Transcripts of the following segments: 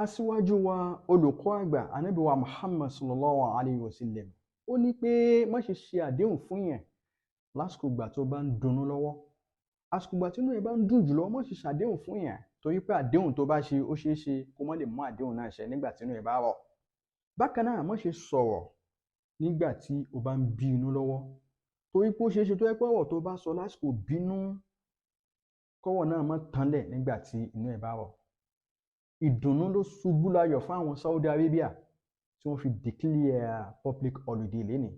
Aṣíwájú wa, olùkọ́ àgbà, Ànábì wa Muhammad sallallahu alayhi wa sallam, ó ní pé má ṣe ṣe àdéhùn fún yẹn lásìkò ìgbà tó bá ń dunnú lọ́wọ́. Àsìkò ìgbà tí inú ẹ bá ń dùn jùlọ, má ṣe ṣàdéhùn fún yẹn, torí pé àdéhùn tó bá ṣe, ó ṣeé ṣe kó má lè mú àdéhùn náà ṣẹ nígbà tí inú ẹ bá rọ̀. Bákan náà, má ṣe sọ̀rọ̀ nígbà tí o bá ń bí inú lọ́wọ́, torí pé ó ṣeé ṣe tó jẹ́ pé ọ̀rọ̀ tó bá sọ lásìkò bínú, kọ́wọ́ náà má tánlẹ̀ nígbà tí inú ẹ bá rọ̀. Ìdùnnú ló ṣubú láyọ̀ fún àwọn Saudi Arabia tí wọ́n fi declare public holiday lénìí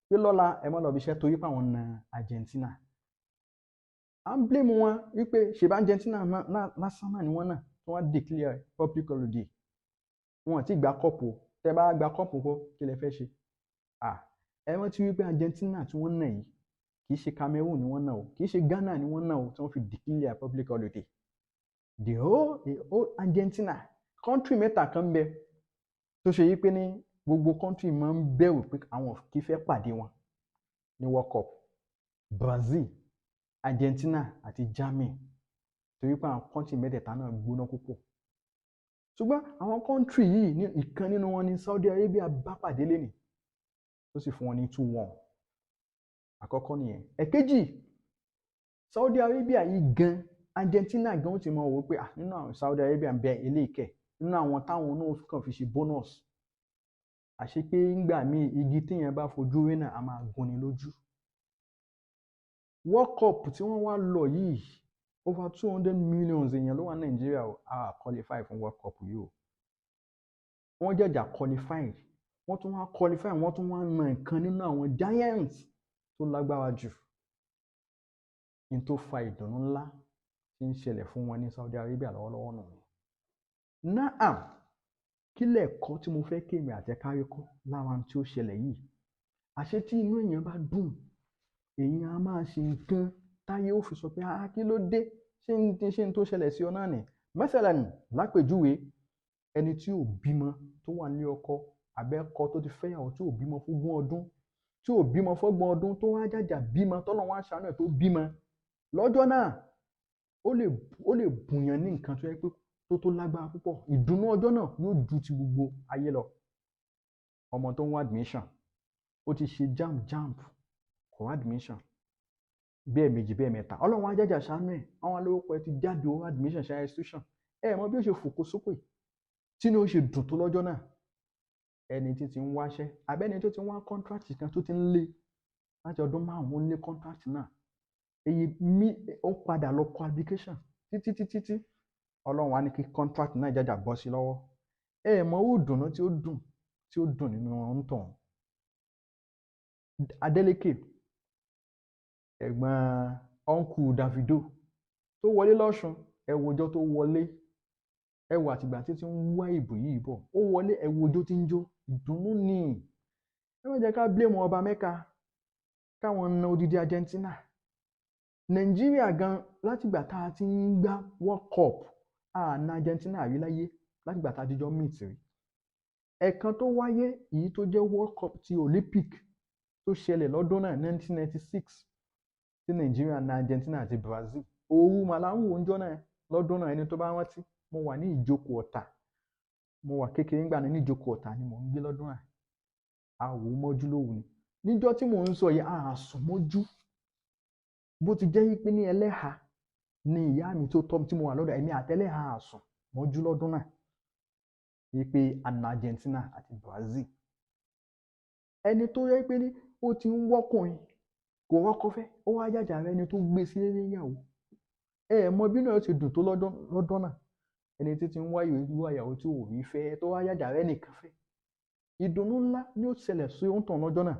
pé lọ́la ẹ má lọ bí iṣẹ́, torí pé àwọn na Argentina. À ń blame wọn wípé ṣèbá Argentina lásán náà ni wọ́n náà tí wọ́n declare public holiday. Wọn àti gba cup o. Tẹ́ bá gba cup kọ́, kí lẹ fẹ́ ṣe? Ẹ rántí wípé Argentina tí wọ́n nà yìí, kì í ṣe Cameroon ni wọ́n nà o, kì í ṣe Ghana ni wọ́n nà o tí wọ́n fi declare public holiday. The whole Argentina, country mẹ́ta kan ń bẹ tó ṣe yí pé ní gbogbo country máa ń bẹ̀rù pé àwọn kì í fẹ́ pàdé wọn ní World Cup: Brazil, Argentina àti Germany, torí pé àwọn country mẹ́tẹ̀ẹ̀ta náà gbóná púpọ̀. Ṣùgbọ́n àwọn country yìí, ní ìkan nínú wọn ní Saudi Arabia bá pàdé lénìí, tó sì fún wọn ní 2-1. Àkọ́kọ́ nìyẹn. Ẹ̀kejì, Saudi Arabia yìí gan, Argentina gan ó ti mọ wò pé, ah, nínú àwọn Saudi Arabia ń bẹ eléyìí kẹ̀ nínú àwọn táwọn náà kàn fi ṣe bonus. Àṣé pé ńgbà míì, igi téèyàn bá fojú rí náà, a máa gúnni lójú. World Cup tí wọ́n wá lọ yìí, over 200 million èèyàn ló wà ní Nàìjíríà o. A qualify fún World Cup yìí o. Wọ́n jẹ̀jà qualify, wọ́n tún wá qualify, wọ́n tún wá na nǹkan nínú àwọn giants tó lágbára jù ní, tó fa ìdùnnú ńlá tí ń ṣẹlẹ̀ fún wọn ní Saudi Arabia lọ́wọ́lọ́wọ́ nù ni. Naam, kí lẹ̀kọ́ tí mo fẹ́ kémi àti ẹ kárí kọ́ lára ohun tí ó ṣẹlẹ̀ yìí? Àṣé tí inú èèyàn bá dùn, èèyàn á máa ṣe nǹkan táyé ó fi sọ pé, "Ah, kí ló dé? Ṣé n tó ṣẹlẹ̀ sí ọ náà nì?" Masalan, lápèjúwe, ẹni tí ò bímọ tó wà nílé ọkọ, àbẹ́kọ tó ti fẹ́yàwó tí ò bímọ fógún ọdún, tí ò bímọ fọ́gbọ̀n ọdún, tó wá jàjà bímọ, tọ́lọ́run wá ṣàánú ẹ̀ tó bímọ lọ́jọ́ náà, ó lè bùyàn ní nǹkan tó yẹ pé tó lágbára púpọ̀. Ìdùnnú ọjọ́ náà yóò ju ti gbogbo ayé lọ. Ọmọ tó ń wá admission, ó ti ṣe JAMB, JAMB kò wá admission bí ẹ̀ẹ̀mejì, bí ẹ̀ẹ̀mẹ́ta, Ọlọ́run á jàjà ṣàánú ẹ̀, àwọn alówó ẹ ti jáde, ó wá admission ṣe institution. Ẹ mọ bí ó ṣe fòkó sókè, tí ni ó ṣe dùn tó lọ́jọ́ náà. Ẹni tí ti ń wáṣẹ́, abẹ́ni tó ti ń wá contract kan tó ti ń lé láti ọdún 5, ó ń lé contract náà, èyí mi ó padà lọ kọ application títí títí tí Ọlọ́run á ní kí contract náà jàjà bọ́ sí lọ́wọ́. Ẹ mọ ó dùnnú tí ó dùn nínú ń tàn. Adeleke, ẹ̀gbọ́n uncle Davido tó wọlé lọ́sùn, ẹ wo ọjọ́ tó wọlé, ẹ wo àtìgbà tí ń wá ìbò yìí bọ̀, ó wọlé, ẹ wo ọjọ́ tí ń jó. Ìdùnnú ni. Ẹ má jẹ́ ká blame ọba Mẹ́ka káwọn na odidi Argentina. Nàìjíríà gan, látìgbà tá a ti ń gbá World Cup, a na Argentina rí láyé. Látìgbà tá a ti jọ meet rí, ẹ̀ẹ̀kan tó wáyé, èyí tó jẹ́ World Cup ti Olympic tó ṣẹlẹ̀ lọ́dún náà, 1996, tí Nàìjíríà na Argentina àti Brazil. Òru màlá ń wò ń jọ́ náà lọ́dún náà. Ẹni tó bá rántí, mo wà ní Ìjókòó Ọ̀tà, mo wà kékeré ńgbà náà. Ní Ìjókòó Ọ̀tà ni mò ń gbé lọ́dún náà. A wò ó mọ́jú lóru ni. Níjọ́ tí mò ń sọ yìí, a sùn mọ́jú. Bó ti jẹ́ pé ní ẹlẹ́hà ni ìyá mi tó tọ́ mi tí mo wà lọ́dọ̀ ẹ̀mí àtẹlẹ́hà, a sùn mọ́jú lọ́dún náà wípé a na Argentina àti Brazil. Ẹni tó yẹ pé ní ó ti ń wọ́kùnrin, kò rọ́kọ fẹ́, ó wá jàjà rẹ ẹni tó gbé sílé níyàwó, ẹ mọ bí náà ti dùn tó lọ́dún náà. Ẹni tí ti ń wá ìyàwó tí ò rí fẹ́, tó wá jàjà rẹ nìkan fẹ́, ìdùnnú ńlá ni ó ṣẹlẹ̀ sí òǹtàn lọ́jọ́ náà.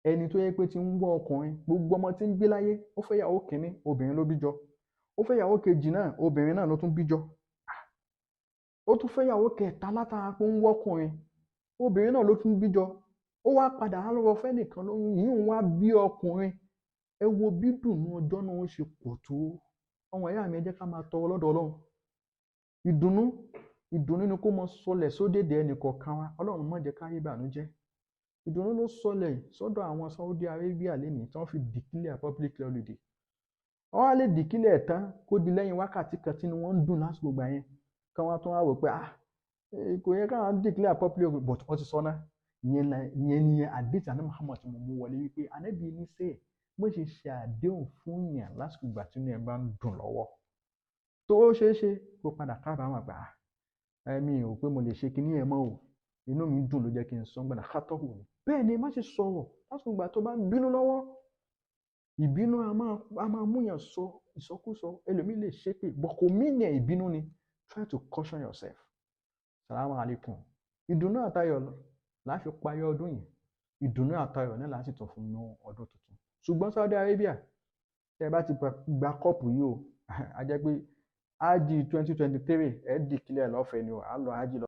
Ẹni tó yẹ pé ti ń wá ọkùnrin, gbogbo ọmọ tí ń gbé láyé, ó fẹ́ yàwó kìíní, obìnrin ló bí jọ. Ó fẹ́ yàwó kejì náà, obìnrin náà ló tún bí jọ. Ó tún fẹ́ yàwó kẹta látara pé ó ń wọ́kùnrin, obìnrin náà ló tún bí jọ. Ó wá padà á lọ́wọ́ fẹ́ nìkan lóyún yìí, ń wá bí ọkùnrin. Ẹ wo bí dùnnú ọjọ́ náà ó ṣe pọ̀ tó. Ọmọ ìyá mi, ẹ jẹ́ ká máa tọrọ lọ́dọ̀ Ọlọ́run. Ìdùnnú, ìdùnnú ni kó mọ sọlẹ̀ sódèdè ẹnì kọ̀ọ̀kan wa. Ọlọ́run má jẹ́ ká rí ìbànújẹ́. Ìdùnnú ló sọlẹ̀ sọ́dọ̀ àwọn Saudi Arabia lénìí tí wọ́n fi declare public holiday. Wọ́n á lè declare tán, kó di lẹ́yìn wákàtí kan tí wọ́n ń dùn lásìkò gbà yẹn, kí wọ́n tún wá wò pé, ah. Kò yẹ káwọn declare public, but wọ́n ti sọ náà. Ìyẹn ni àdéhùn àná Muhammad tí mo mú wọlé wípé ànábì ní sẹ́ẹ̀ mo ṣe ṣe àdéhùn fún yàn lásìkò ìgbà tí inú ẹ̀ bá ń dùn lọ́wọ́, tó ṣeé ṣe kó padà kábàámọ̀ gbà á, ẹ̀mí ò pé mo lè ṣe kinní ẹ̀ mọ́ o, inú mi dùn ló jẹ́ kí n sọ gbọ́dọ̀ kátọ́hù ni. Bẹ́ẹ̀ ni, má ṣe sọ̀rọ̀ lásìkò ìgbà tó bá ń bínú lọ́wọ́. Ìbínú a máa múyàn sọ ìsọkúsọ, ẹlòmíì lè ṣépè, but kò mí ní ìbínú ni. Try to caution yourself. Salamu alaykum. Ìdùnnú àtayọ̀ la fi parí ọdún yìí, ìdùnnú àtayọ̀ náà la sì tún fún un ọdún tuntun. Ṣùgbọ́n Saudi Arabia, tẹ́ ẹ bá ti gba kọ́ọ̀pù yìí o, a jẹ́ pé hajj 2023 ẹ̀ declare lọ́fẹ̀ẹ́ ni o, à ń lọ hajj lọ.